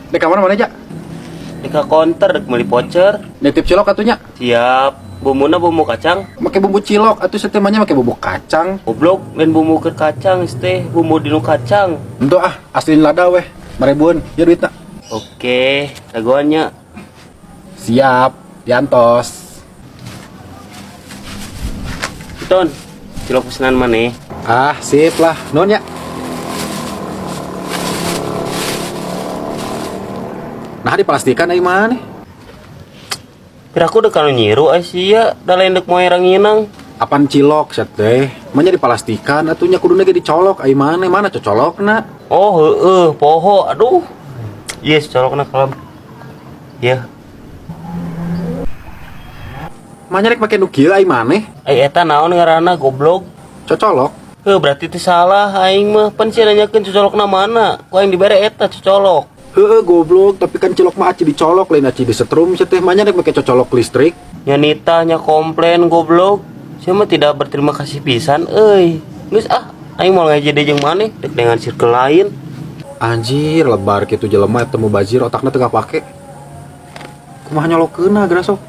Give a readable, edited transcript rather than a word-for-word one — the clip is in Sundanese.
Dek ka mana mana aja? Dek ka konter dek meuli voucher. Nitip cilok atuh nya. Siap. Bumbuna bumbu kacang. Make bumbu cilok atuh setemanya make bumbu kacang. Goblok, lain bumbu keur kacang geus teh, bumbu dinu kacang. Henteu ah, asli lada weh. Maribuan, ya duitna. Oke, dagoan nya. Siap, diantos. Ton, cilok pesanan maneh. Ah, sip lah. Nuhun ya. Nah, dipastikan ai maneh. Piraku dek kanu nyiru ai sia, da lain dek moe ranginang. Apan cilok sia teh? Manya dipalastikan atuh nya kuduna ge dicolok ai maneh, mana cocolokna? Oh, heeh, poho, aduh. Yes, colokna kalem. Ya. Manya rek make nu kieu ai maneh? Ai eta naon ngaranna goblok? Cocolok. Heuh, berarti teh salah aing mah. Pan sia nanyakeun cocolokna mana? Ku aing dibere eta cocolok. Heeh goblok, tapi kan cilok mah aci dicolok lain aci disetrum sia teh. Manya rek make cocolok listrik. Nya nitah nya komplain goblok. Sia mah tidak berterima kasih pisan euy. Geus ah, aing moal ngaji deui jeung maneh, dek dengan circle lain. Anjir, lebar kitu jelema eta mubazir otakna teu kapake. Kumaha nyolokeunna geura sok?